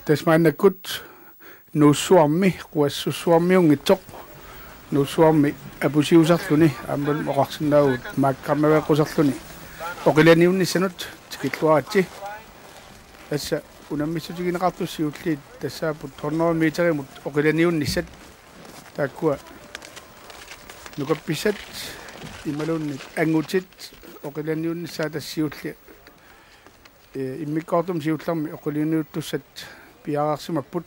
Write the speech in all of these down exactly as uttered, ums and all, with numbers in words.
Tassa maannakkut Nuussuarmi, Quassussuarmiunngitsoq, Nuussuarmi apusiusarluni, aammalu oqarsinnaavugut maakkarnaveeqquserluni, oqilaniunnissanut tikilluaritsi. Tassa unammissutigineqartut siulliit tassaapput hundrede meterimut oqilaniunnissat, taakkua nukappissat imaluunniit angutit oqilaniunnissaat tassa siulliit, ee, immikkoortumi siullermi oqilaniuttussat piareersimapput.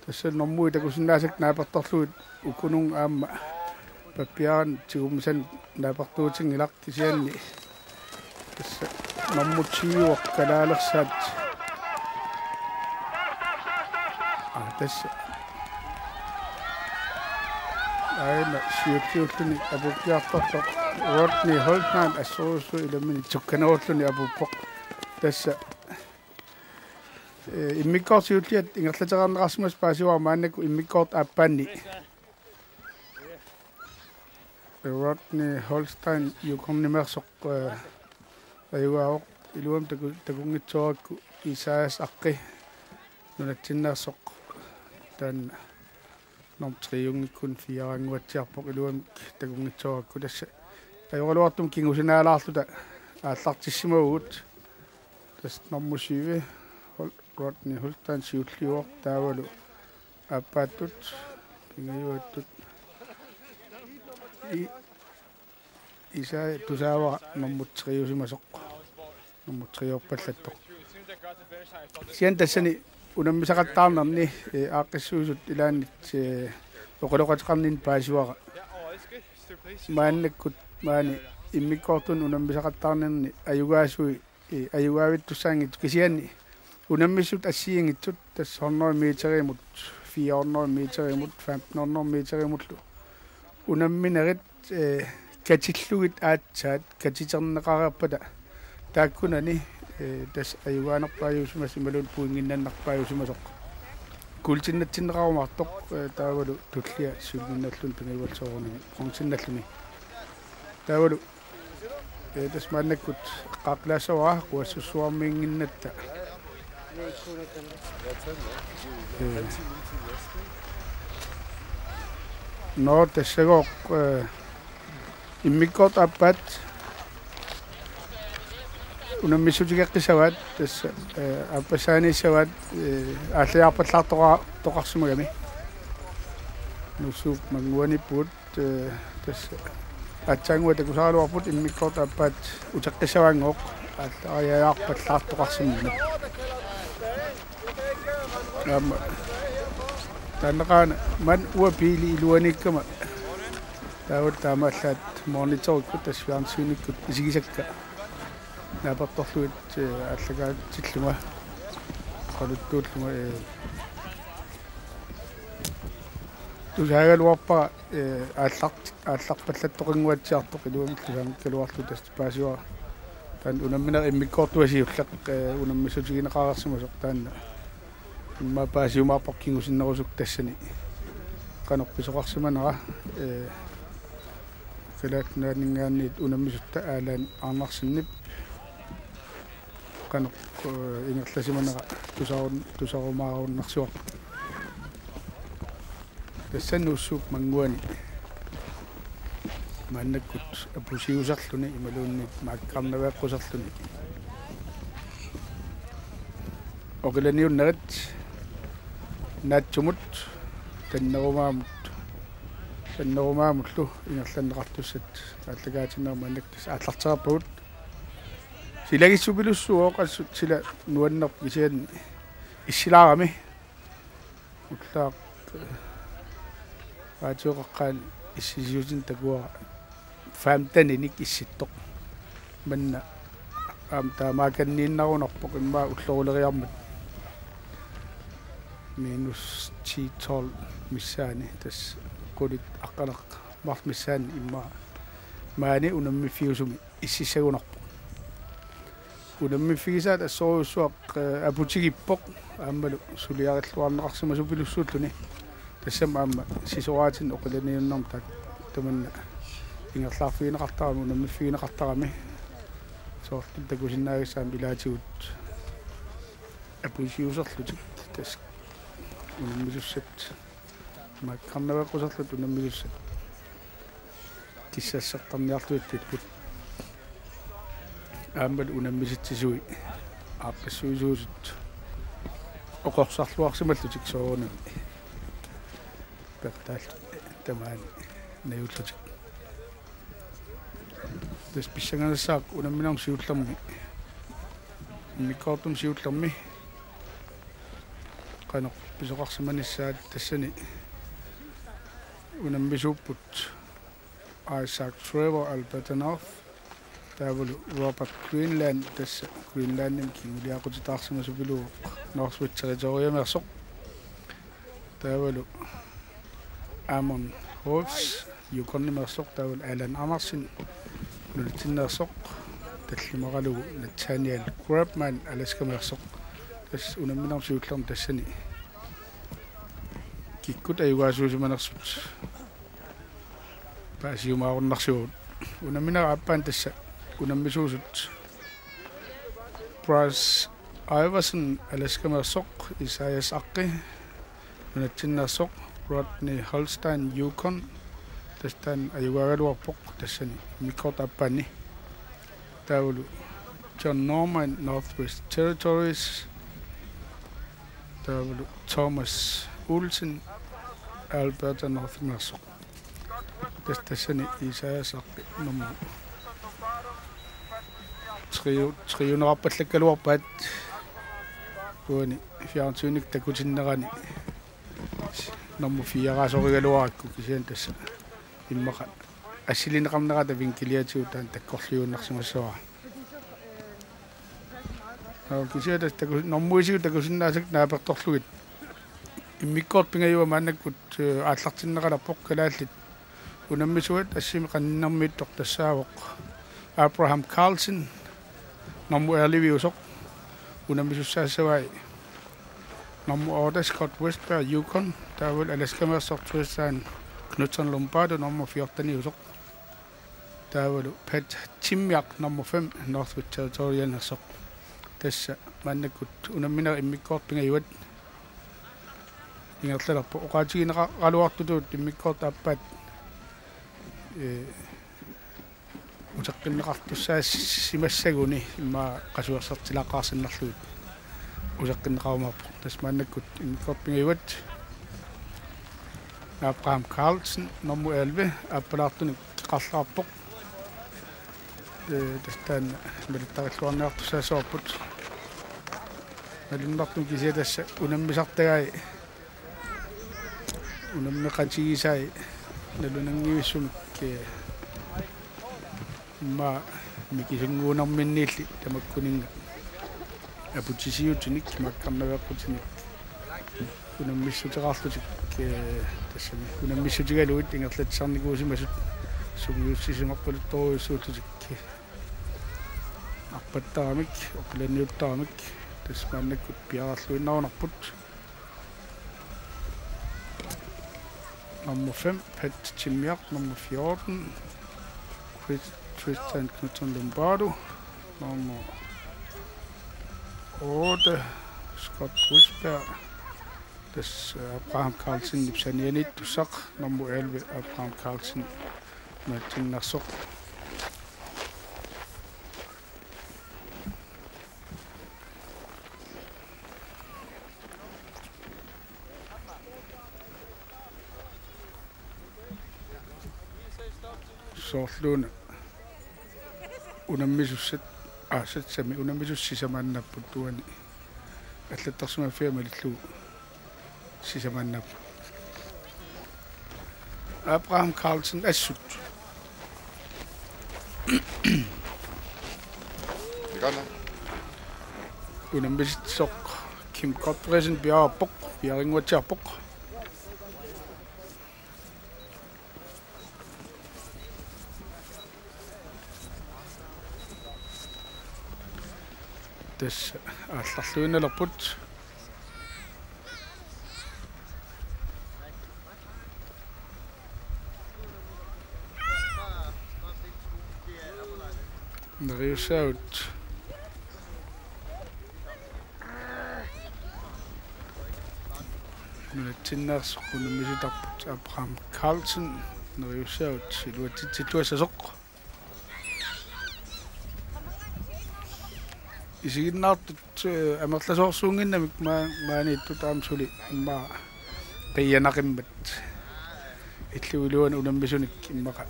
Tassa normui takusinnaasakka naapertorlugit ukununnga aamma pappiarani tigummisanut naapertuutinngilaq, kisianni tassa normut syv kalaalersaat. Aa, tassa. Aana siulliulluni apuukkiartortoq Rodney Holtmann assorujussuaq ilaminik sukkanerulluni apuuppoq. Tassa, ee, immikkoortoq siulliat ingerlatereerneqarsimasoq paasivara maannakkut immikkoortoq aappaanni. Rodney Holstein Yukonimeersoq, ee, ajugaavoq, iluamik taku-, takunngitsoorakku Isaias Aqqi nunatsinneersoq, taanna nummer tre-unngikkuni fire-annguatsiarpoq, iluamik takunngitsoorakku. Tassa ajoraluartumik kingusinaalaarluta aallartissimavugut. Tassa nummer syv, Hol-, Rodney Holstein siulliuvoq, taavalu aappaattut, pingajuattut. I-, Isai tusaavara nummer tre-usimasoq. Nummer tre-orpallattoq. Kisianni tassani unammisaqattaarnerni, ee, aaqqissuisut ilaanni, ee, oqiloqateqarninni paasivara. Maannakkut maani immikkoortuni unammisaqattaarnerni ajugaasui, ee, ajugaavittussaanngitsut, kisianni unammissut assigiinngitsut, tassa hundrede meterimut, fire hundrede meterimut, femten hundrede meterimullu unamminerit, ee, katillugit aatsaat katiterneqareerpata taakkunani, ee, tassa ajugaanerpaajusimasoq imaluunniit pointinnannerpaajusimasoq kuultinnatsinneqarumaartoq, ee, taavalu tullia sølvinnalluni, pingajuallu soorunami bronzennalluni. Taavalu, ee, tassa maannakkut eqqaaqqilaassavara Quassussuarmiinnginnatta. Ee. Nå, tassagooq, ee, immikkoortoq aappaat unammissutigeqqissavaat, tassa, ee, aappassaaniissavaat, ee, aallajaarpallaartoqa-, toqarsimagami. Nuussuup mannguaniippugut, ee, tassa aatsaannguaq takusaraluarput immikkoortoq aappaat uteqqissavaanngooq aallariajaarpallaartoqarsimammata. Aamma taannaqaana maani uanga biili iluaniikkama, taava taamaallaat monitorikkut, tassa fjernsynikkut isigisakka naapertorlugit, ee, aallakaatitsillunga, oqaluttuullunga, ee, tusaagaluarpara, ee, aallart-, aallarpallattoqannguatsiartoq, iluamik tusaanngikkaluarlugu, tassa paasivara taanna unammineq immikkoortua siulleq, ee, unammissutigineqareersimasoq, taanna immaqa paasiumaarpoq kingusinnerusukkut tassani qanoq pisoqarsimanera, ee, Kalaallit Nunaanninngaanniit unammisutta Allan Andersenip qanoq, ee, ingerlasimanera tusarun-, tusarumaarunarsivoq. Tassa Nuussuup mannguani maannakkut apusiusarluni imaluunniit maakkarnaveeqquserluni oqilaniunnerit naatsumut tannerumaamut, tannerumaamullu ingerlanneqartussat aallakaatitsinerat maannakkut tassa aallartereerpagut. Silagissupilussuuvoq, assut sila nuannerpoq, kisianni issilaarami. Ullaaq, ee, raatioqaqqaani issisiutinni takuara femteninik issittoq. Manna aamma taamaakanniinnarunarpoq immaqa ulloruleriarmat. Minus ti tolv missaani, tassa qulit aqqaneq-marluk missaanni immaqa maani unammiffiusumi ississagunarpoq. Unammiffigisaat assorujussuaq, ee, aputigippoq aammalu suliarilluarneqarsimasupilussuulluni. Tassami aamma sisoraatinni oqilaniunnermi taak-, tamanna ingerlaarfigineqartarami, unammiffigineqartarami. Soorlu takusinnaagassaami ilaatigut apuusiuserlutik tassa unammisussat, imaakkarnaveeqquserlutik unammisussat kissassartarniarluinnarput. Aammalu unammisitsisui aaqqissuisuusut oqorsarluarsimallutik soorunami peqataallutik tamaani najuullutik. Tassa pissanganassaaq unamminermi siullermi, immikkoortumi siullermi, qanoq pisoqarsimanissaat. Tassani unammisuupput Isaac Trevor, Alberta North, taavalu Robert Greenland, tassa Greenlandimi kinguliaqutitaarsimasupilugu Northwest Territoriumeersoq. Taavalu Amon Holtz, Yukonimeersoq, taavalu Alan Andersen, nunatsinneersoq, tallimaralugu Nathaniel Grabman, Alaskameersoq. Tassa unamminermi siullermi tassani kikkut ajugaasuusimanersut paasiumaarunnarsivoq. Unamminermi aappaani tassa unammisuusut Bryce Iverson, Alaskameersoq, Isaias Aqqi, nunatsinneersoq, Rodney Holstein, Yukon, tassa taanna ajugaagaluarpoq tassani immikkoortup aappaani. Taavalu John Norman, Northwest Territories, taavalu Thomas Olsen, Alberta Northimeersoq. Tassa tassani Isaias Aqqi nummer tre, tre hundrede-arpallakkaluarpaat uani fjernsynik takutinnerani nummer fire-raasorigaluarakku, kisianni tassa immaqa assilineqarnerata vinkiliatigut taanna takkorluinnarsimassavara. Aa, kisianni tassa taku-, normuisigut takusinnaasakka naapertorlugit. Immikkoortut pingajuat maannakkut, eh, aallartinneqalerpoq. Kalaallit unammisuat assimi qaninnermiittoq tassaavoq Abraham Carlsen, nummer elleve-usoq, unammisussaassavai nummer otte Scott Westberg, Yukon, taavalu Alaskameersoq Tristan Knudsen Lombardo, nummer fjorten-iusoq. Taavalu Pat Timmiak, nummer fem, Northwest Territorialneersoq. Tassa maannakkut unamminerit immikkoortut pingajuat ingerlalerput. Oqaatigineqaraluartutut immikkoortup aappaata, ee, uteqqinneqartussaassimassaguni immaqa qasuersaartilaarsinnarlugit uteqqinneqarumaarpoq. Tassa maannakkut immikkoortut pingajuat Abraham Carlsen, nummer elleve, aappalaartunik qarlaarpoq. Ee, tassa taanna malittarilluarniartussaassavarput. Malunnartumik kisianni tassa unammisartagai, unammeqatigisai nalunanngivissumik, ee, immaqa mikisunnguunerminniilli tamakkuninnga aputisiutinik, imaakkarnaveeqqutinik unammissuteqarlutik, ee, tassami unammissutigalugit ingerlatsisarnikuusimasut sungiussisimaqquluttorujussuullutik arpattaramik, oqilanniuttaramik, tassa maannakkut piareerluinnarunarput. Nummer fem, Pat Timmiak. Nummer fjorten, Chris, Tristan Knudsen Lombardo. Nummer otte, Scott Westberg. Tassa Abraham Carlsenip sanianiittussaq. Nummer elleve, Abraham Carlsen, nunatsinneersoq. Soorluuna unammisussat, aa, sassami unammisussat sisamaannaapput uani allattorsimaffiani malillugu. Sisamaannaapput. Abraham Carlsen assut. Ikana. Unammisitsisoq Kim Gottfriedsen piareerpoq, piarinnguatsiarpoq. Tassa aallarluinnalerput. Neriussaagut. Nunatsinneersoq unammisuttarput Abraham Carlsen neriussaagut iluatsitsilluassasoq. Isiginnaartut, eh, amerlasoorsuunnginnamik maa-, maaniittut aamma suli immaqa qiianaqimmat. Illup iluani unammisunik immaqa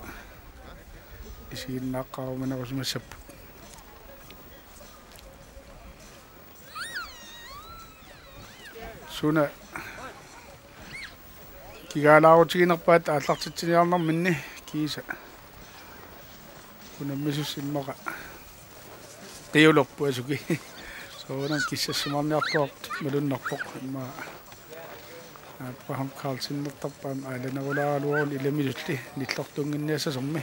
isiginnaaqqaarumanerusimassapput. Suna kigaalaarutiginerpaat aallartitsiniarnerminni kiisa. Unammisussat immaqa qiulerput asuki. Soorunami kissassimarniartuartut malunnarpoq immaqa. Abraham Carlsenertarpoq aamma aalanerulaaraluaruni ilamisulli nillortuunnginniassasummi.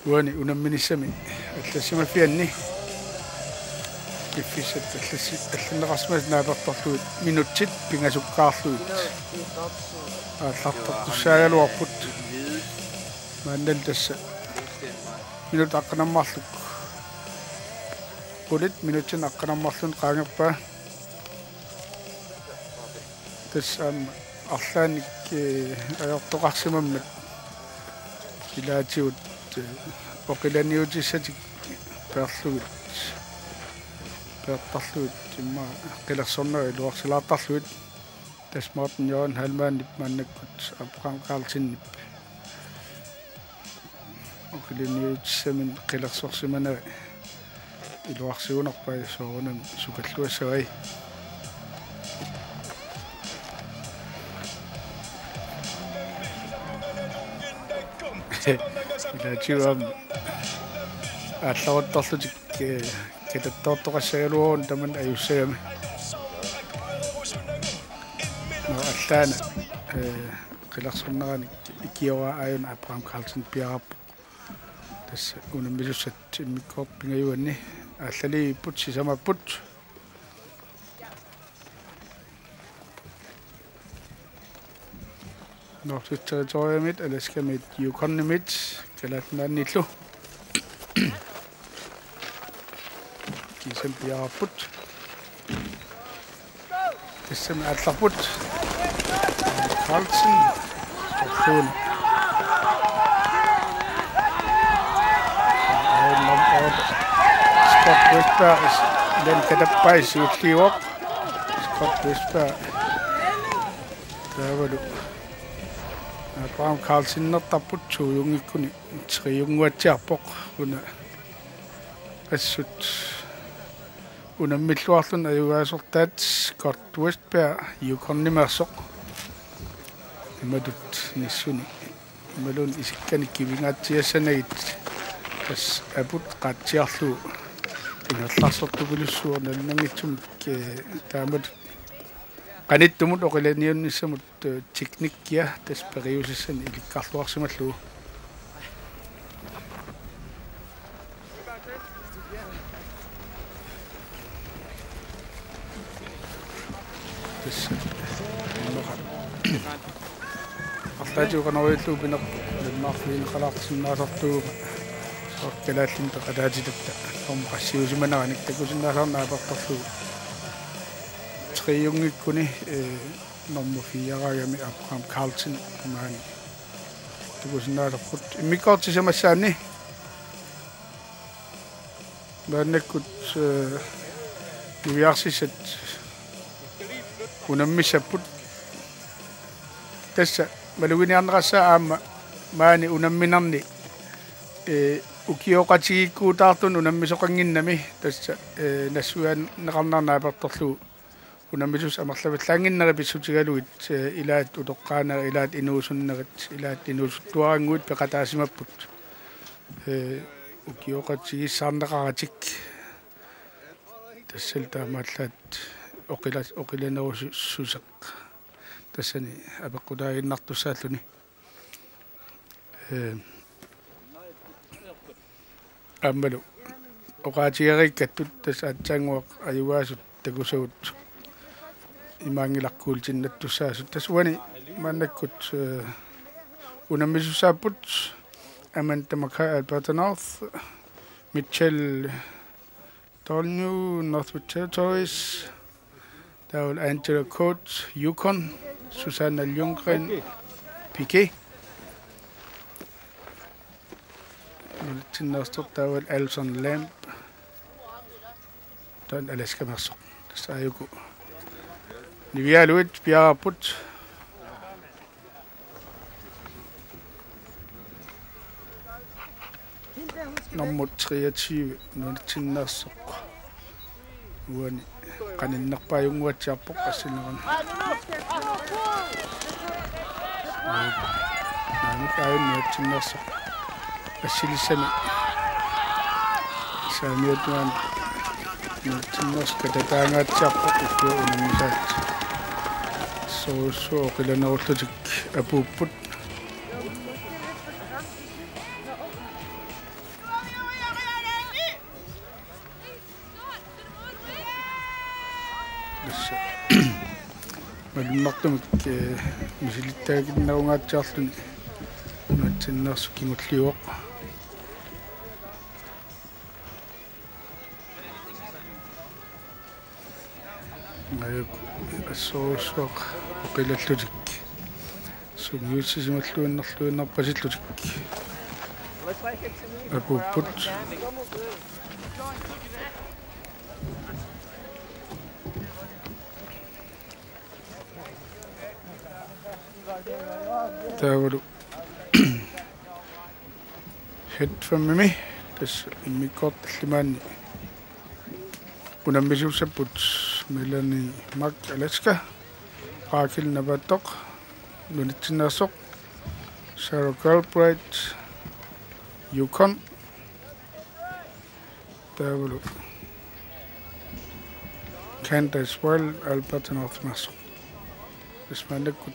Uani unamminissami allassimaffianni piffissat allassi-, allanneqarsimasut naapertorlugit minutsit pingasukkaarlugit aallartertussaagaluarput. Maannalu tassa minut aqqaneq-marluk. Qulit minutsit aqqaneq-marlunni qaangerpaa. Tassa aamma arlaannik, eh, ajortoqarsimammat ilaatigut, eh, oqilaniutissatik peerlugit, peertarlugit immaqa qilersornerat iluarsilaartarlugit. Tassa Morten Jørgen Heilmannip maannakkut Abraham Carlsenip oqilaniutissaminut qilersorsimanera iluarsigunarpai, soorunami sukalluassavai. Ilaatigut aamma aallaruttorlutik, eh, katattoortoqassagaluaruni tamanna ajussagami. Nå, allaana, eh, qilersorneranik ikiora aajuna Abraham Carlsen piareerpoq. Tassa unammisussat immikkoortut pingajuanni aallaliivipput, sisamapput. Northwest Territoriumit, Alaskamiit, Yukonimit, Kalaallit Nunaanniillu. Kiisami piareerput. Tassami aallarput. Carlsen. Storsuun. Scott Westberg. Ilan katappai siulliuvoq. Scott Westberg. Taavalu Abraham Carlsenertarput toiunngikkuni triiunnguatsiarpoq, una assut unammilluarluni ajugaasortaat Scott Westberg Yukonimeersoq. Imatut nissuni imaluunniit isikkani kivingaatsiassanagit tassa aput qaatsiarlugu ingerlarsortupilussuaq nalunanngitsumik, eh, taamatut qanittumut oqilaniunnissamut, eh, teknikkia tassa periusissani ilikkarluarsimallugu. Tassa immaqa arlaatigut qanoq iliorlugu pinerpoq, Danmarkineqalaarsinnaasartuuguma soorlu kalaallinut peqataatitatta, aamma qassiusimaneranik takusinnaasarneq naapertorlugu. Triiunngikkuni, eh, nummer fire-raagami Abraham Carlsen maani takusinnaasarput immikkoortut sisamassaanni. Maannakkut, eh, niviarsissat unammissapput. Tassa maluginiarneqassaaq aamma maani unamminerni, eh, ukioqatigiikkuutaartunut unammisoqannginnami tassa, eh, nassuiaaneqarnera naapertorlugu unammisussat amerlavallaannginnerat pissutigalugit, eh, ilaat utoqqaanerit, ilaat inuusunnerit, ilaat inuusuttuarannguit peqataasimapput. Eh, ukioqatigiissaarneqaratik. Tassalu taamaallaat oqila-, oqilanerussuseq tassani apeqqutaaginnartussaalluni. Eh, aammalu oqaatigereerikkattut tassa aatsaannguaq ajugaasut takusagut imaanngilaq kuultinnattussaasut. Tassa uani maannakkut, eh, unammisussaapput Amanda Mackay, Alberta North, Mitchell Dolnu, Northwest Territories, taavalu Angela Coates, Yukon, Susanna Ljunggren, Piquet, nunatsinneersoq, taavalu Alison Lamb, taanna Alaskameersoq. Tassa aajuku niviarluit piareerput. Nummer treogtyve, nunatsinneersoq. Uani qaninnerpaajunnguatsiarpoq assinneqarnerani. Naamik aajuna nunatsinneersoq assilissami. Saamiata nunatsinneersoq katataangaatsiarpoq ukua unammisaat. Soorlu oqilanerullutik apuupput. Tassa malunnartumik, eh, misilittagakinnerungaatsiarluni nunatsinneersoq kingulliuvoq. Aajuku assorujussuaq oqilallutik. Sungiussisimalluinnarluinnarpasillutik apuupput. Taavalu Head Firmimi tassa immikkoortoq tallimaanni unammisuussapput Melanie Mack, Alaska, Rakel Napaattoq, nunatsinneersoq, Sarah Galbraith, Yukon, taavalu Candace Well, Alberta North-meersoq. Tassa maannakkut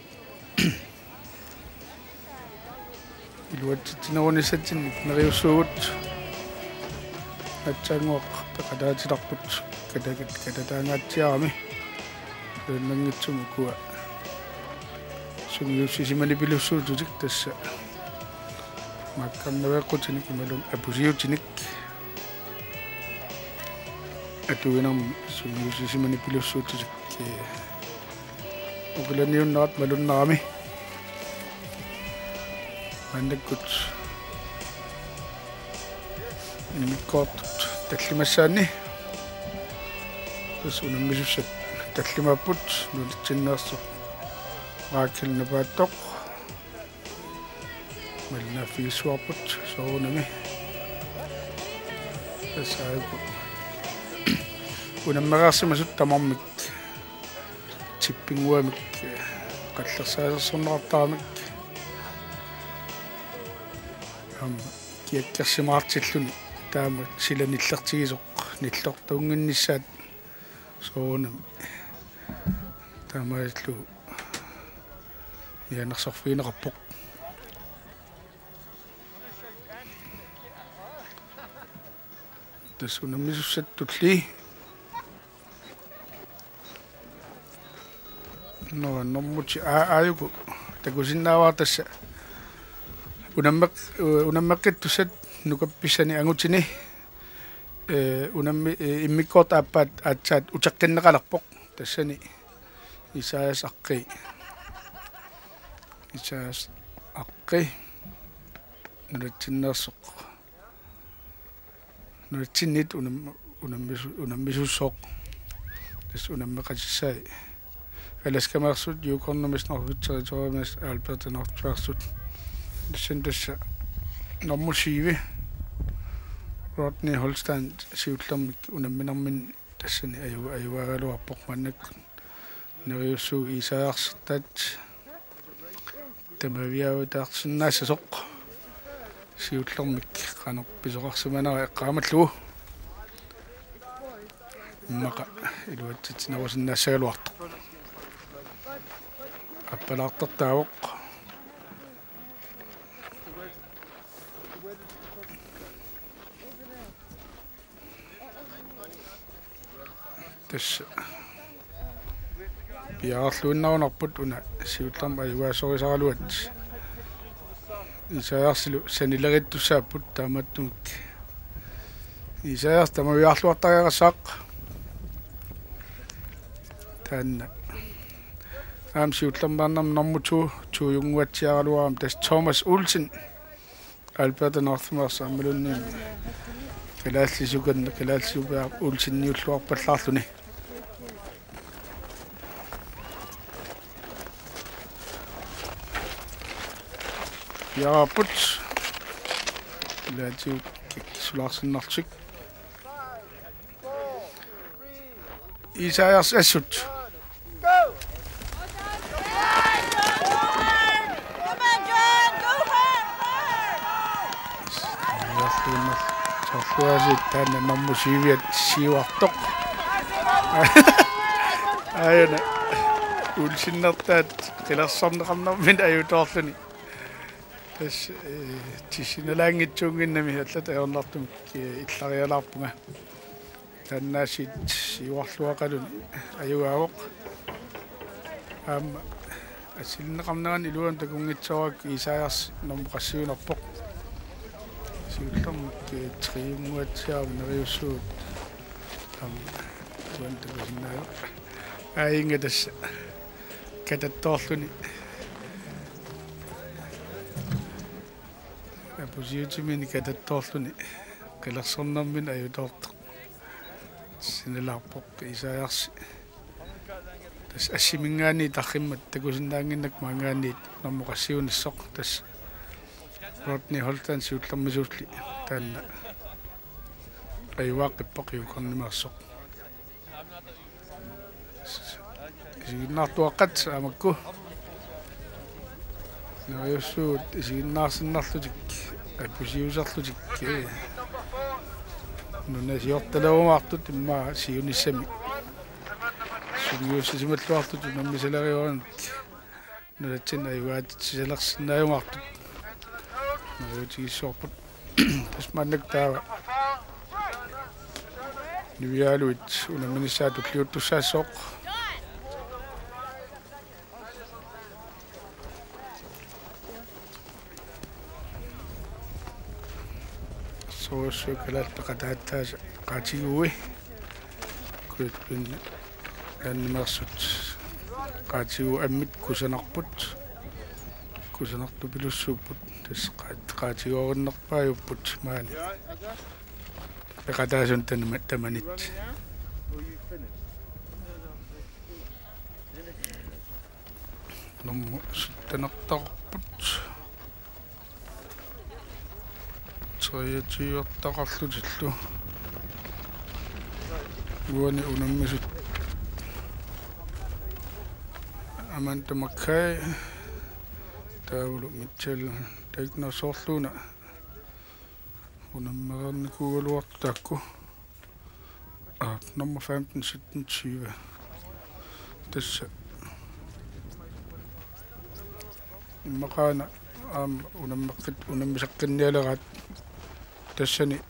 iluatsitsinerunissatsinnik neriussuugut. Aatsaannguaq peqataatilerput katakat katataangaatsiarami. Iluannanngitsumik ukua sungiussisimanippilussuututik tassa maakkarnaveeqqutinik imaluunniit apusiutinik atuinermi sungiussisimanippilussuututik, eh, oqilaniunnerat malunnarami. Maannakkut immikkoortut tallimassaanni tassa unammisussat tallimaapput, nunatsinneersoq Rakel Napaattoq. Malinnaaffigissuarput soorunami. Tassa aajuku unammereersimasut tamarmik tippinguamik, eh, qallersaasersorneqartaramik. Aamma kiakkersimaartilluni taama sila nillertigisoq nillertuunnginnissaat soorunami taamaalillugu mianersorfigineqarpoq. Tassa unammisussat tullii. Nå, nummer ti, aa, aajuku takusinnaavara tassa unammeq-, unammeqqittussat nukappissani angutini, eh, unammi-, eh, immikkoortut aappaat aatsaat uteqqinneqalerpoq. Tassani Isaias Aqqi. Isaias Aqqi. Nunatsinneersoq. Nunatsinnit unam-, unammisu-, unammisussooq. Tassa unammeqatissai Alaskameersut, Yukon-imiit, Northwest Territories-imiit, Alberta North-meersut. Tassani tassa nummer syv, Rodney Holstein, siullermik unamminerminni tassani aju-, ajugaagaluarpoq maannakkut. Neriussuup iisaarsartaat tamaviaavitaarsinnaassasoq. Siullermik qanoq pisoqarsimanera eqqaamallugu. Immaqa iluatsitsinerusinnaassagaluartoq. Appalaartortaavoq. Tassa piareerluinnarunarput una siullermik ajugaasorisaraluat. Isaiasilu sanilerittussaapput taamaattumik. Isaias tamaviaarluartariaqassaaq. Taanna aamma siullermeernermi nummer to, to-junnguatsiaraluarami tassa Thomas Olsen. Albert Northmers aammaluunniit kalaallisukan kalaallisupiaq Olseniulluarpallaarluni. Piareerput. Ilaatigut sulaarsinnarlutik. Isaias assut. Sorluaasiit taanna nummer syviat siuartoq. Aajuna. Ulsinnertaat qilersorneqarnermini ajutoorluni. Tassa, eh, tissinalaanngitsuunnginnami allat ajornartumik, eh, illarialaarpunga. Taannaasiit siuarluaqaluni ajugaavoq. Aamma assilinneqarnerani iluamik takunngitsoorpara Isaias nummer qassiunerpoq. Siullermik, eh, tre-junnguatsiarami Neriussuup. Aamma iluamik takusinnaasoq. Aajinnga tassa katattoorluni. Apusiutimini katattoorluni qilersornermini ajutoortoq. Sinalaarpoq Isaiasi. Tassa assiminngaanniit tarrimmat takusinnaannginnakku maanngaanniit nummer qassiunissoq tassa Rodney Holtan siullermisuulli taanna ajuaaqqippoq Juukarnimeersoq. Isiginnaartuaqqat aamakku. Neriussuup isiginnaarsinnarlutik, apusiuserlutik, eh, nunasiortalerumaartut immaqa siunissami. Sungiussisimalluartut unammisaleriaramik. Nunatsinni ajugaatitsisalersinnaajumaartut. Neriutigissavarput. Tassa maannakkut taava niviaaluit unamminissaat tulliuttussaassooq. Soorsuup Kalaallit Peqataataasa qaatigiui. Kuitpin Lannimeersut qaatigut ammit kusanarput. Kusanartupilussuupput. Tassa qaat-, qaatigoorinnerpaajupput maani. Peqataasunut tanima-, tamanit. Nummer syttenertarput. Treogtyvertaqarlutillu. Uani unammisut. Amanda McKay. Taavalu Mitchell Degner soorluuna. Unammereernikuugaluartut taakku. Aa, nummer femten, sytten, tyve. Tassa. Immaqaana aamma unammeqqit-, unammisaqqinnialeraat. Tassani,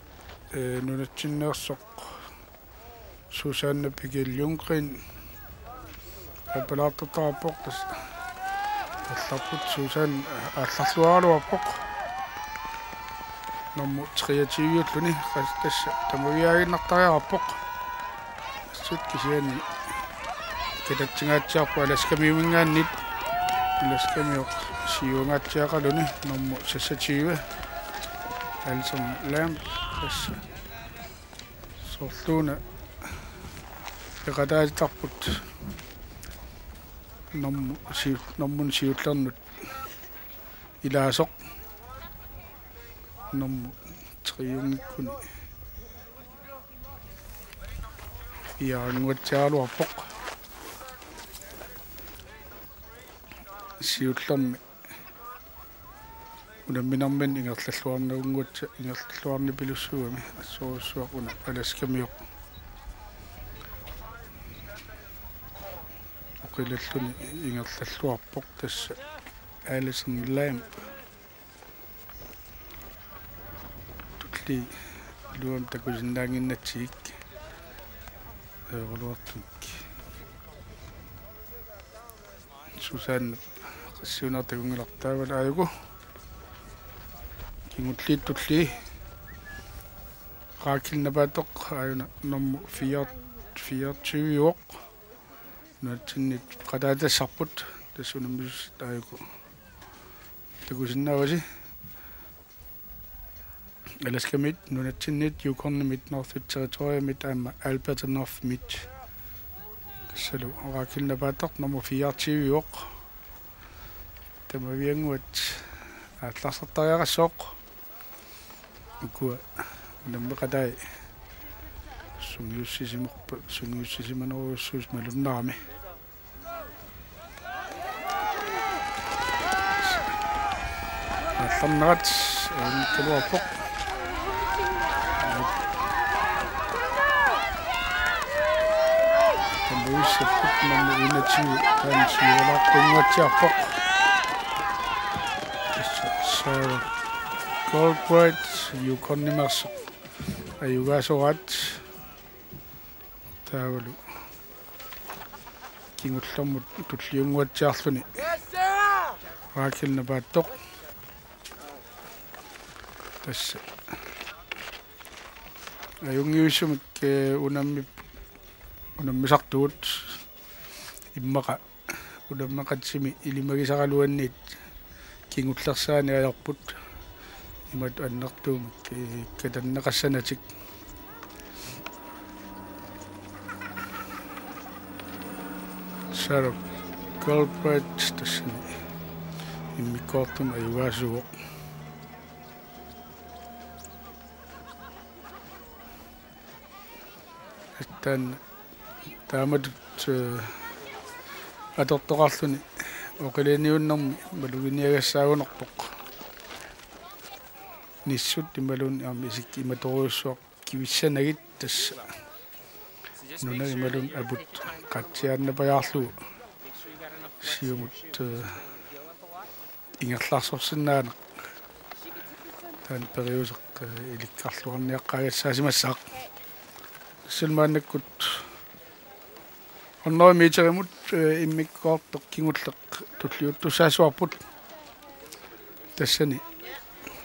eh, nunatsinneersoq Susanne Pigel Ljunggren. Appalaartortarpoq tassa. Allarput Susan aallarluaraluarpoq. Nummer treogtyve-ulluni qas-, tassa tamaviaaginnartariaqarpoq. Assut kisianni katatsingaatsiarpoq Alaskamiuminngaanniit. Alaskamiut siuangaatsiaqaluni nummer seksogtyve. Alison Lamb tassa. Soorluuna peqataatitarput normu siu-, normun siullernut ilaasoq normu triungikkuni piaranguatsiaraluarpoq. Siullermi unamminerminni ingerlalluarnagunnguatsa ingerlalluarnipilussuugami assorujussuaq una Alaskamiut. Oqilalluni ingerlalluarpoq tassa Alison Lamb. Tulliit iluamik takusinnaannginnatsigik. Ajoraluartumik. Susanne qassiunertaq takunngilarput taavalu aajuku. Kingulliit tullii. Rakel Napaattooq aajuna nummer fire, fireogtyve-uvoq. Nunatsinnit qataatassarput, tassa unammisussat aajuku takusinnaavasi. Alaskamiit, nunatsinnit, Yukonimit, Northwest Territoriumit aamma Alberta Northimit. Tassalu Rakel Napaattooq nummer fireogtyve-uvoq. Tamaviannguat aallarsartariaqassooq. Ukua unammeqatai sungiussisimarpa-, sungiussisimanerujussuusut malunnarami. Aallarnerat ajunngikkaluarpoq. Tamuissapput nummer enogtyve, taanna siualaartunnguatsiarpoq. Tassa Sarah Goldbright, Yukonimeersoq. Ajugaasoraat. Taavalu kingullermut tulliunnguatsiarluni Rakel Napaattooq. Tassa ajunngivissummik, eh, unammi-, unammisartugut immaqa unammeqatimi ilimagisaraluanniit kingullersaani ajorput. Imatut annertuumik, eh, katanneqassanatik. Sarah Goldbright tassani immikkoortumi ajugaasuuvoq. Taanna taamatut, eh, atortoqarluni oqilaniunnermi maluginiagassaagunarpoq. Nissut imaluunniit aamma isikka imatorujussuaq kivissanagit tassa. Nunat imaluunniit aput qatsiaannapajaarlugu siumut, eh, ingerlaarsorsinnaaneq. Taanna periuseq, eh, ilikkarluarniaqqaagassaasimassaaq. Tassani maannakkut hundrede meterimut, eh, immikkoortoq kingulleq tulliuttussaassavarput. Tassani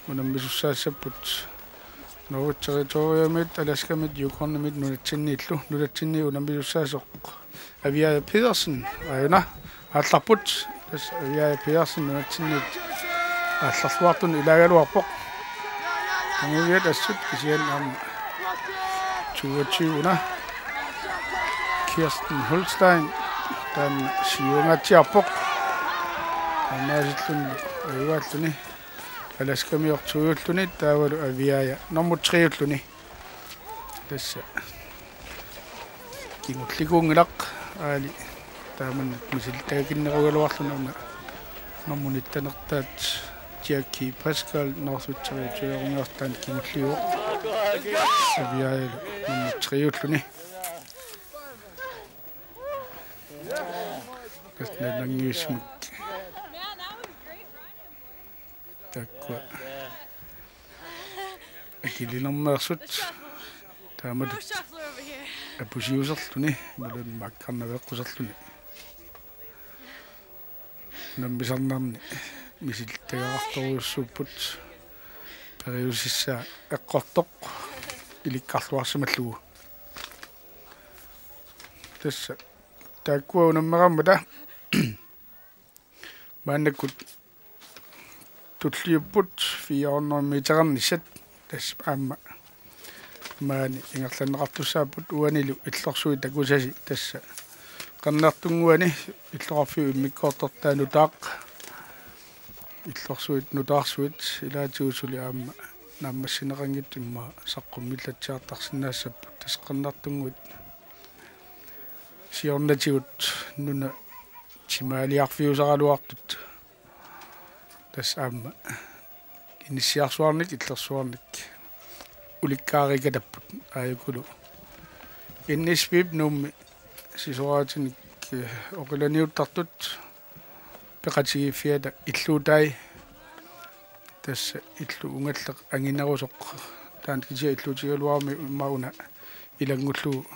unammisussaassapput Northwest Territoriumit, Alaskamit, Yukonimit nunatsinniillu. Nunatsinni unammisussaassoq Aviaja Pedersen aajuna aallarput. Tassa Aviaja Pedersen nunatsinniit aallarluartunut ilaagaluarpoq. Tamaviat assut kisianni aamma toogtyve-una Kirsten Holstein taanna siuangaatsiarpoq. Taamaasilluni ajugaalluni Alaskamiut toogtyve-ulluni taavalu Aviaja nummer tre-ulluni. Tassa kingullikuunngilaq, aali taamannak misilittakinnerugaluarluni una nummer nitten-ertaat Jackie Pascal Northwest Territoriumiortaani kingulliuvoq. Aviajalu nummer tre-ulluni. Tassa nalunanngivissumik. Taakkua akilinermeersut taamatut apusiuserluni imaluunniit maakkarnaveeqquserluni unammisarnerni misilittagaqartorujussuupput, periusissaa eqqortoq ilikkarluarsimallugu. Tassa taakkua unammeqarmata maannakkut tulliupput fire hundrede meterernissat, tassa aamma maani ingerlanneqartussaapput uanilu illorsuit takusasi. Tassa Qernertunnguani illoqarfiup immikkoortortaa nutaaq, illorsuit nutaarsuit ilaatigut suli aamma naammassineqanngitsut immaqa saqqummillatsiartarsinnaassapput. Tassa Qernertunnguit siornatigut nunat timaaliarfiusaraluartut. Tassa aamma inissiarsuarnik, illorsuarnik ulikkaarikatapput aajukulu N S V-p Nuummi sisoraatinik, eh, oqilaniuttartut peqatigiiffiata illuutai. Tassa illup ungalleq anginerusoq, taanna kisiat illuutigigaluarami immaqa una ilanngullugu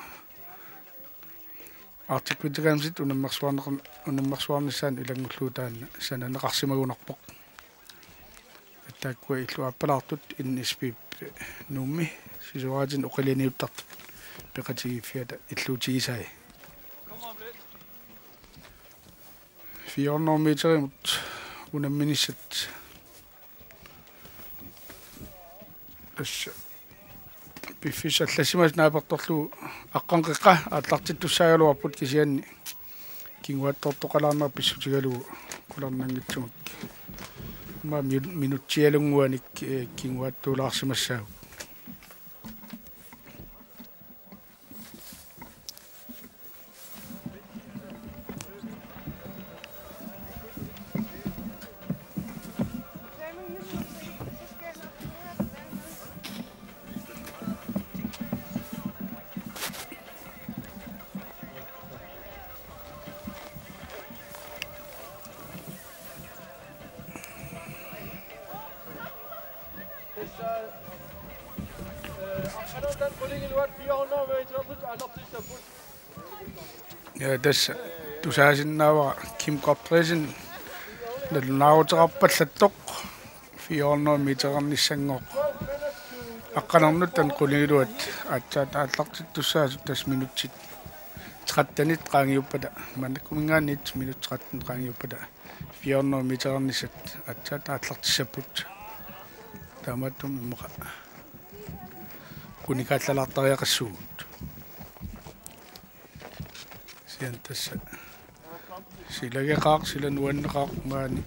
Arctic Winter Gamesit unammersuarneq-, unammersuarnissaanut ilanngullugu taanna sananeqarsimagunarpoq. Taakkua illuaappalaartut N S B Nuummi sisoraatinut oqilianiuttartut peqatigiiffiata illuutigisai. Fire hundrede meterimut unamminissat. Tassa piffissaq allassimasut naapertorlugu aqqaneq-qeqqa aallartittussaagaluarput, kisianni kinguaattoortoqalaarneq pissutigalugu qularnanngitsumik. Aamma minu-, minutsialunnguanik, eh, kinguaattuulaarsimassaagut. Ja, tassa tusaasinnaavara Kim Gottfriedsen nalunaaruteqarpallattoq fire hundrede meterernissanngoq. Aqqanernut taanna qulingiluat aatsaat aallartittussaasut, tassa minutsit trettenit qaangiuppata, maannakkuminngaanniit minutsit tretten qaangiuppata fire hundrede meterernissat aatsaat aallartissapput. Taamaattumik immaqa unikaallalaartariaqassuugut. Kisianni tassa silageqaaq, sila nuanneqaaq maani.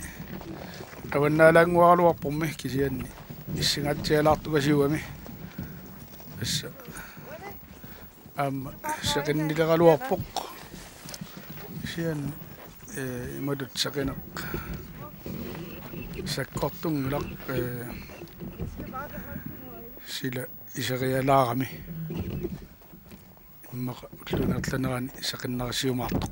Avannaalaannguaraluarpormi, kisianni issingaatsialaartukasiugami. Tassa aamma seqinnileraluarpoq. Kisianni, eh, imatut seqineq sakkortunngilaq, eh, sila iserialaarami. Immaqa ulluinnarlanerani seqinnarisiumaartoq.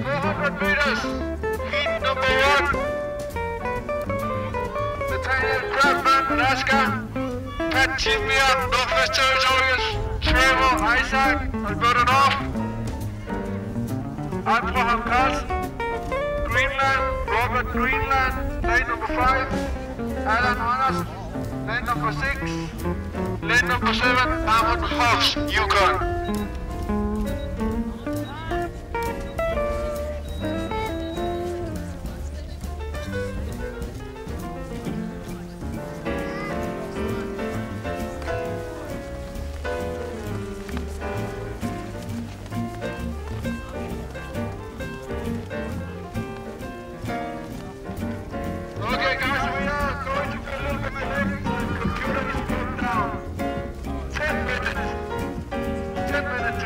Four hundred meters, heat number one. Nathaniel Bradman, Alaska. Pat Timian, Northwest Territories. Trevor Isaac, Alberta North. Abraham Carlsen, Greenland. Robert Greenland, lane number five. Alan Andersen, lane number six. Lane number seven, Armand Hawks, Yukon. Okay, guys, we are going to be a little bit late. The computer is broken down. Ten minutes. Ten minutes.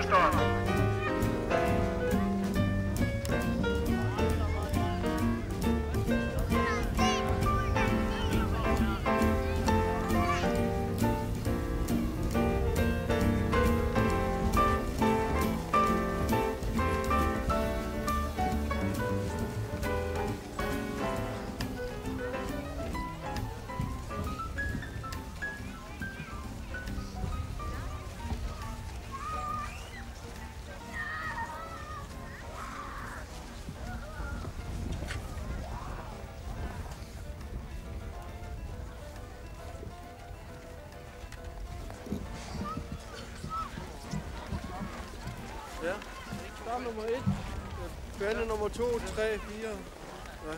Start nummer et. Bane nummer to, tre, fire. Ja.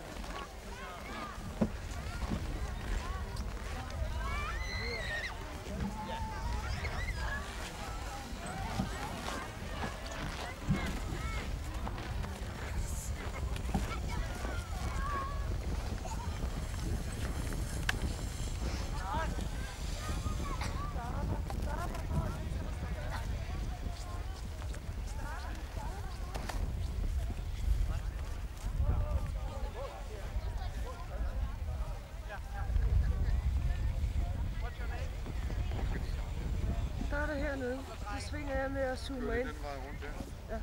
Der er det hernede. Så svinger jeg med at zoome ind. Den vej rundt der. Ja. De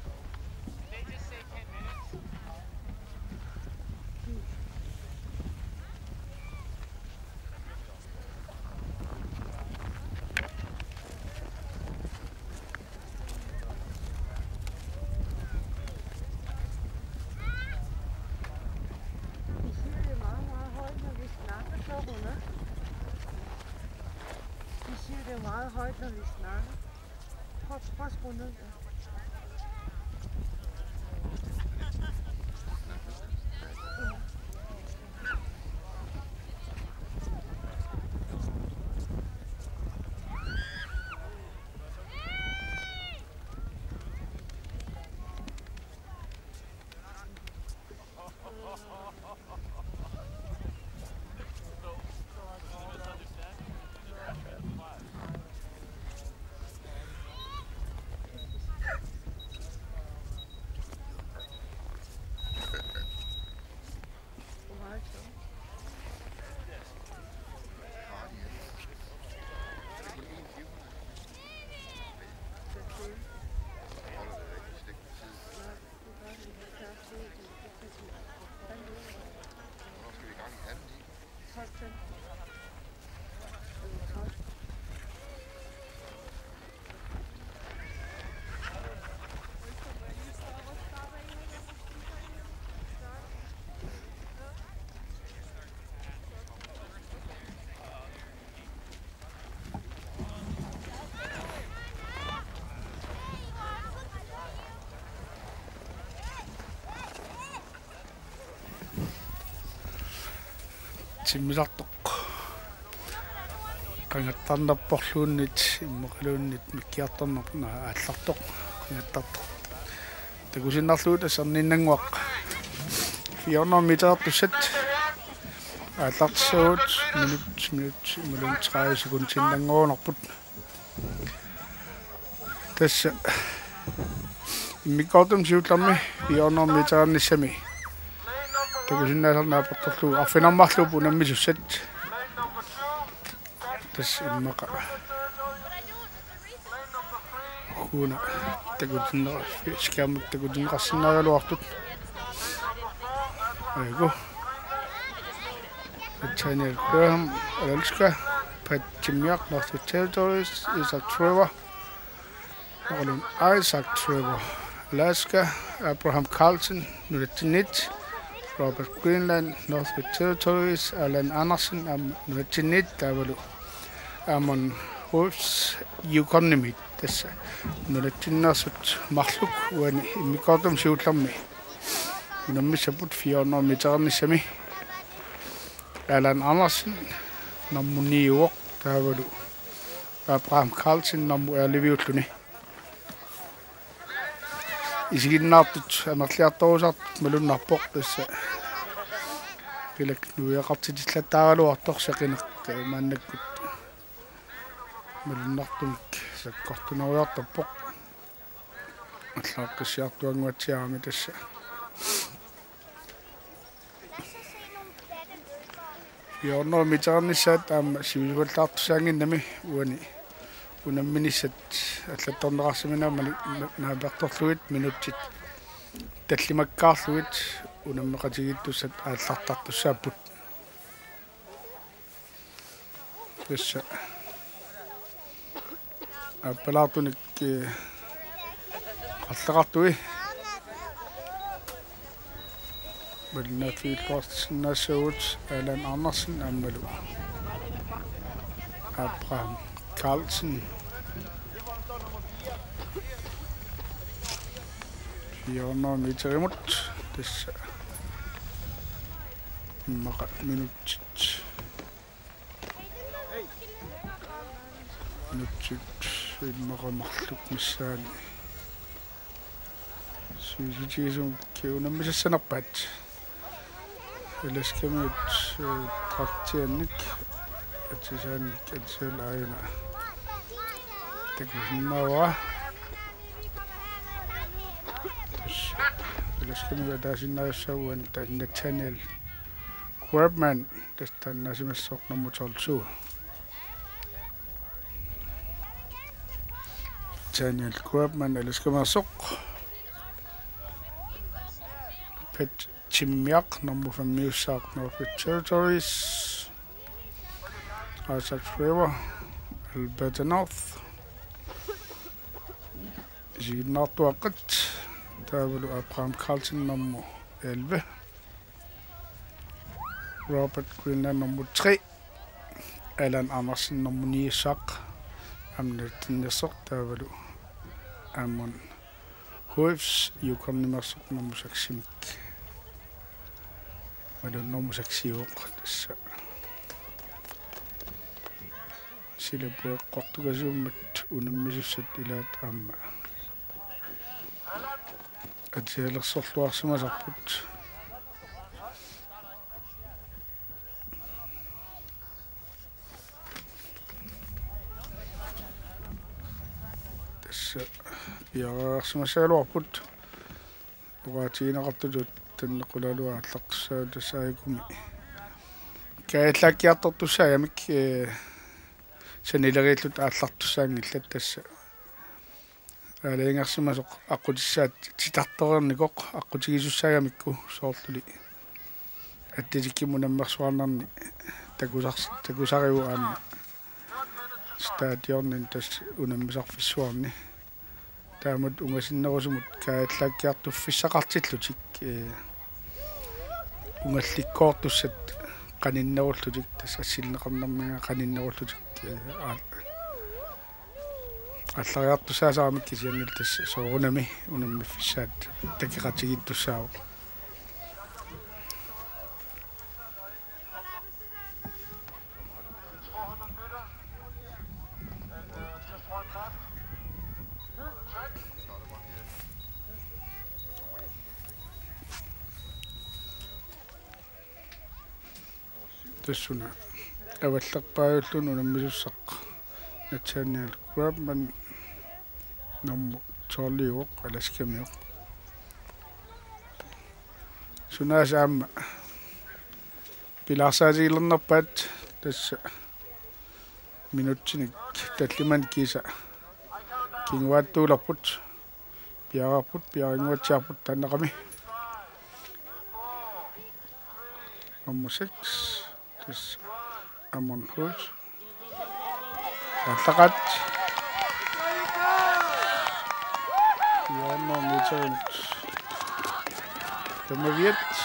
siger, det er meget, meget højt, når vi snakker, sjovt, hva'? De siger, det er meget højt, når vi snakker. Prøv, prøv at skrue ned. Timmisartoq. Qangattarnerporluunniit, immaqaluunniit mikkiartornerput aallartoq. Qangattartoq. Takusinnarlugu tassaniinnannguaq. Fire hundrede metertussat. Aallartissagut minut, minut, imaluunniit tredive sekundiinnannguunerput. Tassa immikkoortumi siullermi fire hundrede meterinnissami takusinnaasarneq aportorlugu arfineq-marluupput unammisussat. Tassa immaqa. Una takutinneqa-, skærmut takutinneqarsinnaagaluartut. Aigoo. Nathaniel Graham, Alaska. Pat Timmiak, Northwest Territories. Isaac Trevor. Marlon Isaac Trevor, Alaska. Abraham Carlsen, nunatsinniit. Robert Greenland, Northwest Territories. Alan Andersen, aamma nunatsinniit. Taavalu Amon Wolfs, Yukonimiit. Tassa nunatsinneersut marluk uani immikkoortumi siullermi unammissapput fire hundrede meterinnissami. Alan Andersen nummer niuvoq, taavalu Abraham Carlsen nummer elleve-ulluni. Isiginnaartut amerliartorusartut malunnarpoq, tassa qilak nuiaqartitillattaaraluartoq saqineq, eh, maannakkut malunnartumik sakkortunerujoortarpoq. Allaaqqissaartuannguatsiarami tassa. Fire hundrede meterinnissat aamma sivisuallaartussaannginnami uani unamminissat allattorneqarsimanera mani-, na-, naapertorlugit minutsit tallimakkaarlugit unammeqatigiittussat aallartartussaapput. Tassa aappalaartunik, eh, qarleqartui. Malinnaaffigiilluartissinnaassaagut Alan Andersen aammalu Abraham Carlsen. Fire hundrede meterimut. Tassa immaqa minutsit. Minutsit immaqa marluk missaani sivisutigisumik unammisassanerpaat. Alaskamiut, eh, draktiannik, atisaannik, atisaal aajuna. Takusinnaavara. Tassa Alaskamiut ataasiinnarissaagut, ta-, Nathaniel Grabman, tassa taanna aasimassaaq nummer tolv syv. Nathaniel Grabman, Alaskameersoq. Pat Timmiaq, nummer femmiussaaq, Northwest Territories. Isaac Forever, Alberta North. Isiginnaartuaqqat, taavalu Abraham Carlsen, nummer elleve. Robert Greenland, nummer tre. Allan Andersen, nummer ni-ussaaq. Amnattinnersoq, taavalu Amon Hoefs, Yukonimeersoq, nummer seksimik. Imaluunniit nummer seksiuvoq tassa. Silapueqqortukasiummat unammisussat ilaat aamma atisalersorluarsimasarput. Tassa piareersimassagaluarput. Oqaatigineqartutut tanneqqulaalu aallartussaavoq tassa aajukumi. Kaajallaakkiartortussaagamik, eh, sanileriilluta aallartussaanngillat tassa. Aalajangersimasoq aqqutissaat titartoreernikoq aqqutigisussaagamikkit soorluli. Atletikkimut unammersuarnerni takusars-, takusarivoq aamma stadionini tassa unammisarfissuarni. Taamatut ungasinnerusumut kaajallaakkiartuffissaqartillutik, eh, ungallikkoortussat qaninnerullutik, tassa assilineqarnerminnga qaninnerullutik, eh, aal-, aallariartussaasaramikkit kisianni tassa soorunami unammiffissaat takeqatigiittussaavoq. Tassuna avallerpaajulluni unammisussaq Nathaniel Grabman, nummer tolviuvoq, Alaskamiuvoq. Sunaasa aamma pilaarsaatigilernerpaat tassa minutsinik tallimanik kiisa kinguaattuulerput. Piareerput, piarinnguatsiarput taannaqami. Nummer seks, tassa Amon Hoefs. Aallaqaat. Fire hundrede meterimut femogfirs.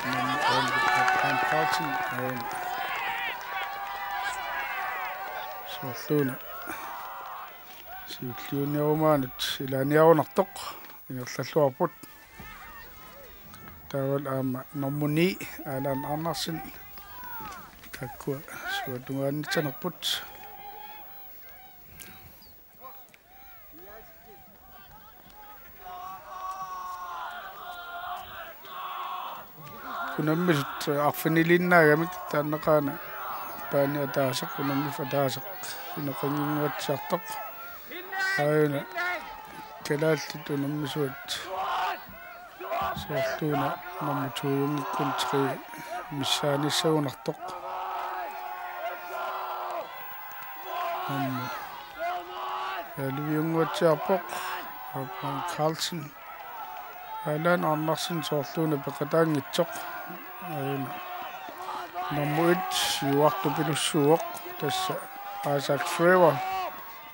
Nummer elleve, Abraham Carlsen, aajuna. Soorluuna siulliunniarumaanut ilaaniarunartoq ingerlalluarput. Taavalu aamma nummer ni, Allan Andersen. Taakkua suatungaannissanerput. Unammisut arfiniliinnaagamik taannaqaana paani ataaseq, unammiffik ataaseq inoqannginnguatsiartoq. Aajuna kalaallit unammisuat soorluuna nummer to-junngikkuni tre missaanissagunartoq. Nummer elleve-junnguatsiarpoq Abraham Carlsen. Allan Andersen soorluuna peqataanngitsoq. Aajuna nummer et, siuartupilussuuvoq, tassa Isaac Forever.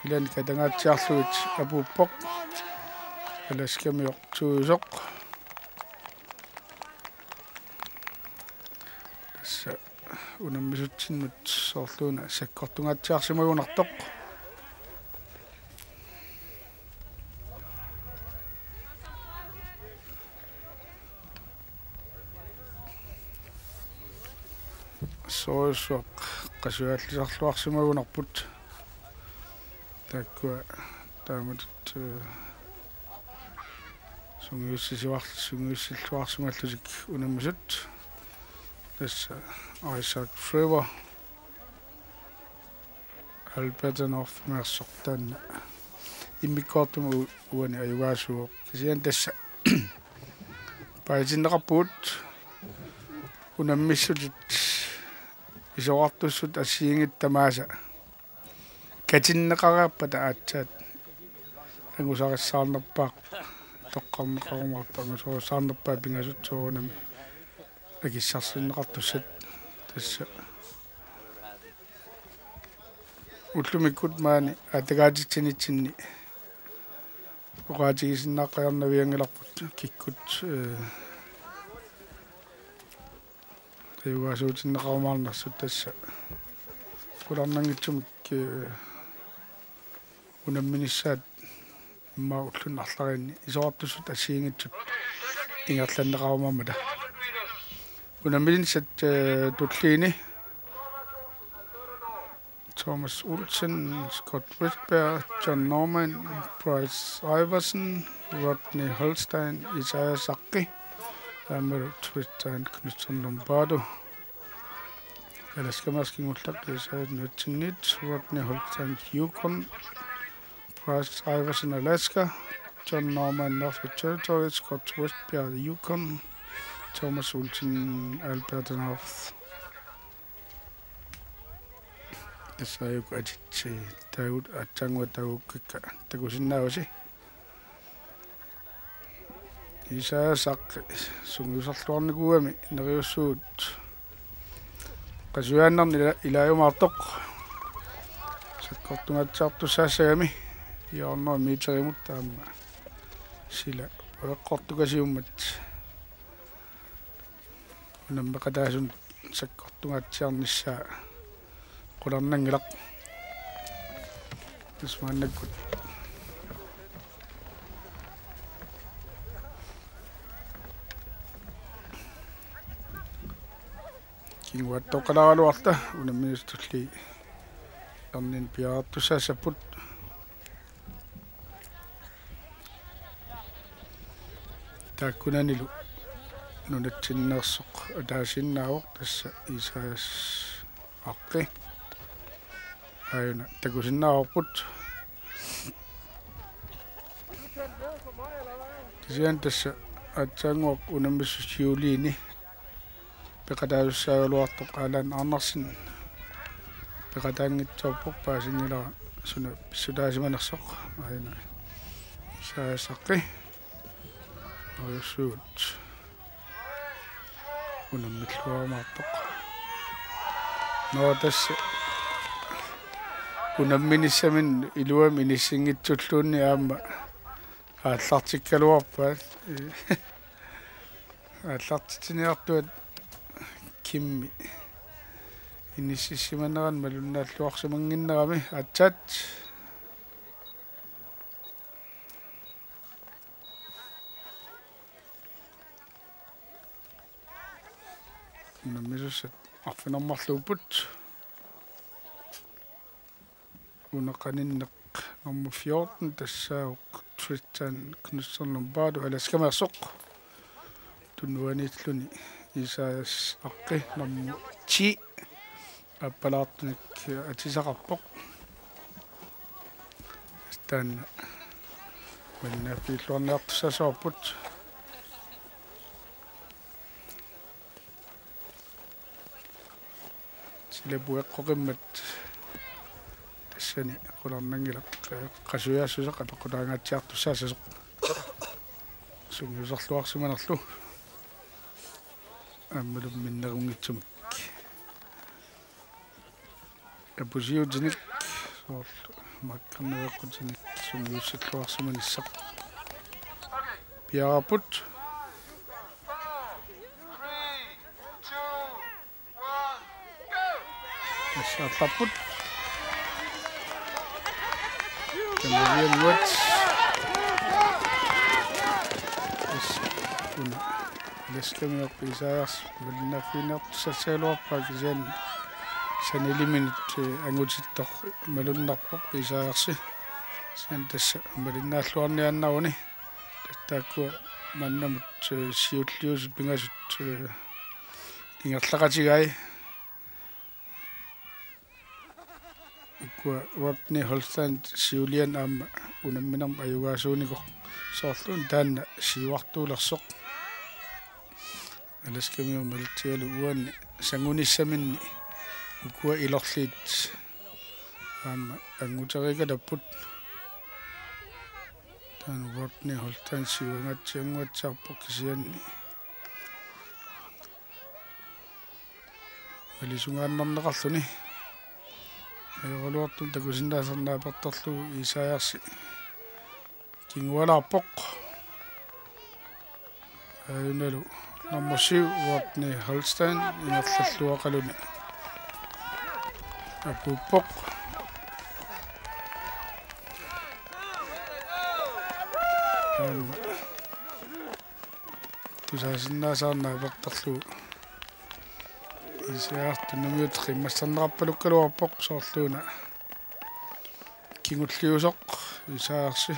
Ilaanni katangaatsiarlugit apuuppoq. Alaskamiortuusoq. Tassa unammisutsinnut soorluuna sakkortungaatsiarsimagunartoq. Assorujussuaq qasuallisarluarsimagunarput. Taakkua taamatut, eh, sungiussisivar-, sungiussilluarsimallutik unammisut. Tassa Isaac Trevor, Alberta North Mersortanna. Immikkoortumi u-, uani ajugaasuuvoq. Kisianni tassa paasinneqarpugut unammissutit isorartussut assigiinngitsut tamaasa. Katinneqareerpata aatsaat angusarissaarnerpaaq toqqarneqarumaartoq angusarissaarnerpaaq pingasut soorunami akissarsiorneqartussat tassa. Ullumikkut maani aattakaatitsinitsinni oqaatigisinnaaqqajarnavianngilarput kikkut, eh, ajugaasuutinneqarumaarnersut tassa. Qularnanngitsumik, eh, unamminissaat immaqa ulluni arlariinni isorartussut assigiinngitsut ingerlanneqarumaarmata. Unamminissat, eh, tulliini Thomas Olsen, Scott Westberg, John Norman, Bryce Iversen, Rodney Holstein, Isaias Aqqi, aammalu Tristan Knudsen Lombardo. Alaska Mersk kingulleq Isaias nunatsinniit, Rodney Holstein Yukon, Bryce Iversen Alaska, John Norman Northwest Territories, Scott Westberg Yukon, Thomas Olsen Alberta North. Tassa aajuku atit, eh, taagut aatsaannguaq taagukkakka takusinnaavarsi. Isaias Aqqi sungiusarluarnikuugami neriussuugut qasujaannarneq ila-, ilaajumaartoq. Sakkortungaatsiartussaassagami hjørner meterimut aamma sila pueqqortukasiummat unammeqataasunut sakkortungaatsiarnissaa qularnanngilaq. Tassa maannakkut kinguaattoqalaaraluarluta unamminissaat tulliit erniinnaq piareertussaassapput. Taakkunanilu nunatsinneersoq ataasiinnaavoq tassa Isaias Aqqi. Aajuna takusinnaavarput. Kisianni tassa aatsaannguaq unammissuseq juuliini peqataasussaagaluartoq Allan Andersen peqataanngitsoorpoq, paasinngilara suna pissutaasimanersoq. Aajuna Isaias Aqqi neriussuugut unammilluarumaartoq. Nå, tassa unamminissaminnik iluamik inissinngitsulluunniit aamma aallartikkaluarpaat. Aallartitsiniartuat Kimmi inississimanerani malunnaalluarsimannginnerami aatsaat. Unammisussat arfineq-marluupput. Una qaninneq nummer fjorten, tassaavoq Tristan Knudsen Lombardo, Alaskameersoq. Tunuaniilluni Isaias Aqqi nummer ti. Appalaartunik atisaqarpoq. Taanna maanna piilluarniartussaassavarput. Sila pueqqoqimmat tassani qularnanngilaq qasujaassuseq apeqqutaangaatsiartussaassasoq. Sungiusarluarsimanerlu aammalu minnerunngitsumik apusiutinik soorlu makkarnaveqqutinik sungiussalluarsimanissaq piareerput. Tassa aallarput. Tamarmiut. Tassa una Alaskamiorput Isaias malinnaaffigineqartussaagaluarpaa kisianni saniliminut, eh, angutittoq malunnarpoq Isaiasi. Kisianni tassa malinnaalluarniaannaruni. Tassa taakkua maannamut, eh, siulliusut pingasut, eh, ingerlaqatigai. Ukua Rodney Holstein siuliani aamma unamminermi ajugaasuunikoq soorlu una taanna siuartuulersoq. Alaskamiut malitsigalugu uani sangunissaminni ukua ilorliit aamma anguteriikalapput. Taanna Rodney Holstein siuangaatsiannguatsiarpoq kisianni malisugaannarneqarluni. Ajoraluartumik takusinnaasarneq naapertorlugu Isaiasi kingualaarpoq. Aajunalu nummer syv, Rodney Holstein, ingerlalluaqaluni apuuppoq. Aamma tusaasinnaasarneq naapertorlugu Isaias tunumut qimmassanneqarpalukkaluarpoq soorlu una kingulliusoq Isaiasi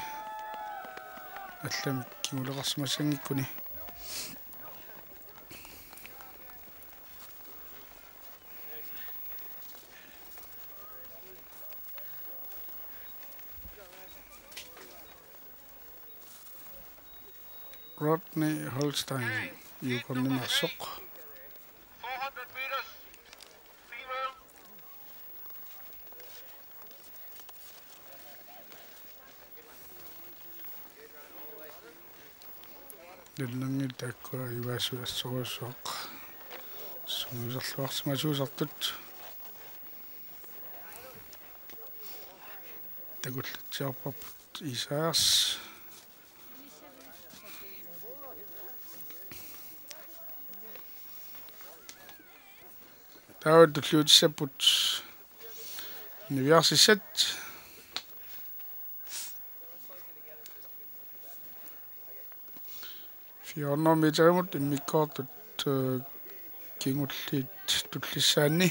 allamik kinguleqarsimassanngikkuni. Rodney Holstein, Yukonimeersoq. Nalunanngilaq taakkua ajugaasut assorujussuaq sungiuserluarsimasuusartut. Takullatsiarparput Isaias. Taava tulliutissapput niviarsissat. Fire hundrede meterimut immikkoortut, øh, kingulliit tullissaanni.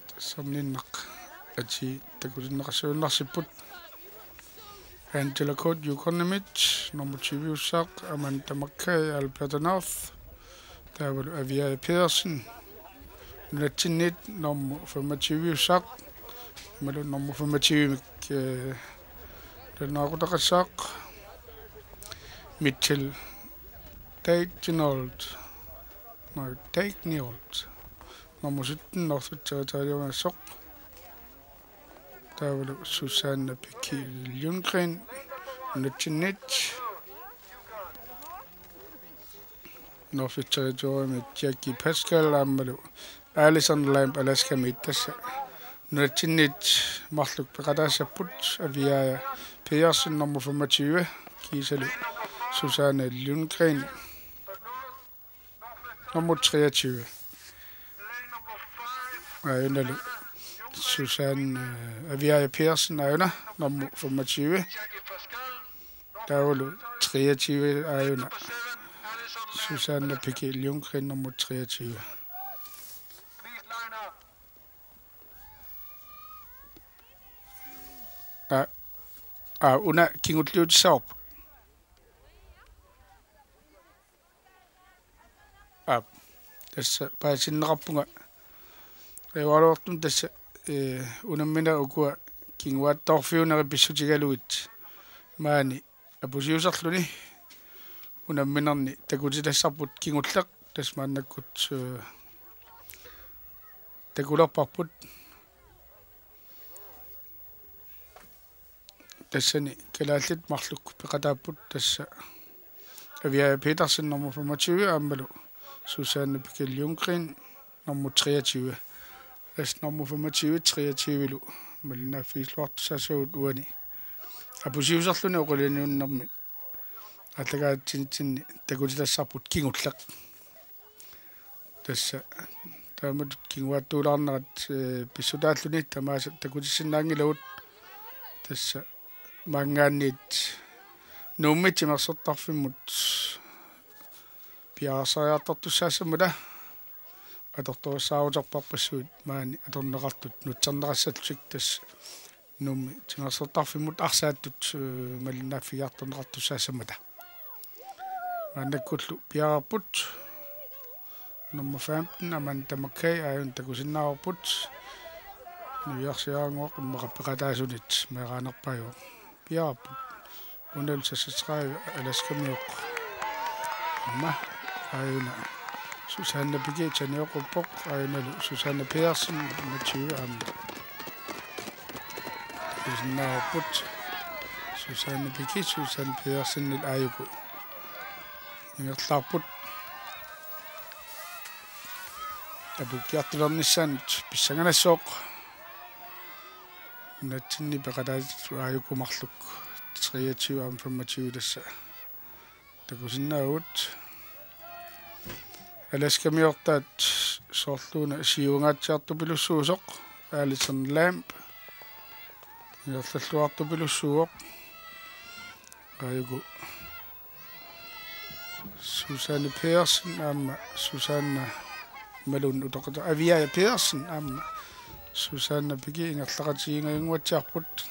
Tassaniinnaq atii takutinneqassagunarsipput. Angela Court Yukonimit, nummer tyve-ussaaq, Amanda McKay, Alberta North. Taavalu Aviaja Pedersen, nunatsinniit, nummer femogtyve-ussaaq. Aammalu nummer femogtyve-mik, øh, nalunaaquteqassaaq. Mitchell Dagnerold. Nej, Dagnerold. Nummer sytten, Northwich Territorialimiissoq. Taavalu Susanne Piki Lundgren, nunatsinniit. Northwich Territorialimiit Jackie Pascal aammalu Alison Lamb Alaskamiit, tassa nunatsinniit marluk peqataassapput. Aviaja Pedersen, nummer femogtyve, kiisalu Susanne Lundgren, nummer treogtyve. Aajunalu Susanne, øh, Aviaja Pedersen aajuna, nummer femogtyve. Taavalu treogtyve aajuna Susanne Piki Lundgren, nummer treogtyve. Aa, aa, una kingulliutissavarput. Aap, tassa paasinneqarpunga. Ajoraluartumik tassa, ee, unamminerit ukua kinguaattoorfiunerit pissutigalugit maani apusiuserluni unamminerni takutitassarput kingulleq, tassa maannakkut, ee, takulerparput. Tassani kalaallit marluk peqataapput, tassa Aviaja Petersen nummer femogtyve aammalu Susanne Piki Lundgren nummer treogtyve. Tassa nummer femogtyve treogtyve-lu malinnaaffigisilluartussaassavagut uani apusiuserluni oqalunniunnermi aallakaatitsinitsinni takutitassarput kingulleq. Tassa taamatut kinguaattuulaarnerat, ee, pissutaalluni tamaasa takutissinnaanngilagut. Tassa maanngaanniit Nuummi timersortarfimmut piareersariartortussaassammata atortorissaaruterparpassuit maani atorneqartut nutserneqassallutik tassa Nuummi timersortarfimmut arsaattut, eh, malinnaaffigiartorneqartussaassammata. Maannakkullu piareerput nummer femten, Amanda McKay, aajuna takusinnaavarput. Niviarsiarannguaq immaqa peqataasunit meeraanerpaajuvoq. Piareerput unalu seksogtredive, Alaska-mioq. Aamma aajuna Susanne Piki tanioqquppoq, aajunalu Susanne Pedersen, nummer tyve, aamma takusinnaavarput. Susanne Piki Susanne Pedersenip aajuku ingerlaarput. Apuukkiartulernissaanut pissanganassaaq. Nunatsinni peqataasut aajuku marluk treogtyve aamma femogtyve tassa takusinnaavugut. Alaska-miortaat soorluuna siuangaatsiartupilussuusoq, Alison Lamb. Ingerlalluartupilussuuvoq. Aajuku Susanne Pedersen aamma Susanne Malun utoqata Aviaja Pedersen aamma Susanne Piki ingerlaqatigiinngajunnguatsiarput.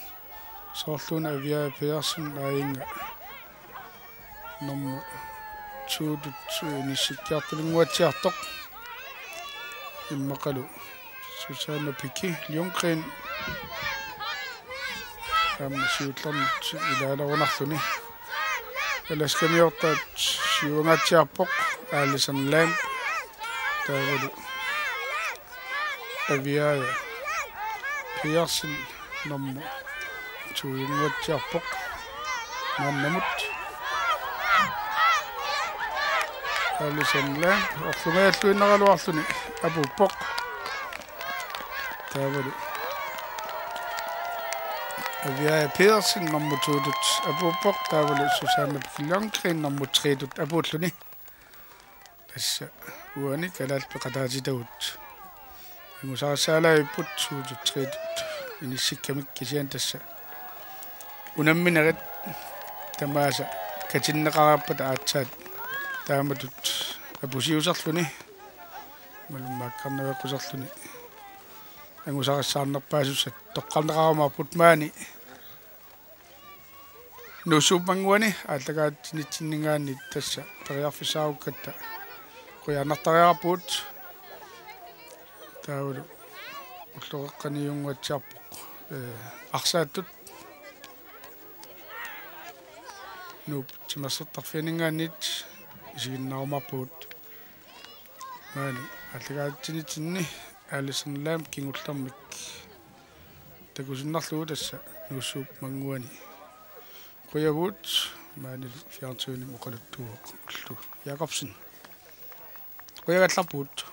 Soorluuna Aviaja Pedersen aajunga nummer to-tut inissikkiartulinnguatsiartoq. Immaqalu Susanne Piki Ljunggren aamma siullermut ilaalerunarluni. Alaska-miortaat siuangaatsiarpoq, Alison Lamb. Taavalu Aviaja Pedersen nummer to-junnguatsiarpoq maannamut. Alison Lamb orlungajalluinnaraluarluni apuuppoq. Taavalu Aviaja Pedersen nummer to-tut apuuppoq, taavalu Susanne Piki Ljunggren nummer tre-tut apuulluni. Tassa uani kalaallit peqataatitagut angusarissaalaarput to-tut tre-tut inissikkamik, kisianni tassa unamminerit tamaasa katinneqareerpata aatsaat taamatut apusiuserluni malummaakkarnaveqquserluni angusarissaarnerpaasussat toqqarneqarumaarput. Maani Nuussuup mannguani aallakaatitsinitsinninngaanniit tassa periarfissaarukkatta qujanartariaqarpugut. Taavalu ulloqeqqaniinnguatsiarpoq, eh, arsaattut. Nuup timersortarfianinngaanniit isiginnaarumaarpugut. Maani aallakaatitsinitsinni Alison Lamb kingullermik takusinnarlugu tassa Nuussuup mannguani. Qujavugut, maanilu fjernsyni oqaluttuuvoq Ullu Jakobsen. Qujagallarpugut.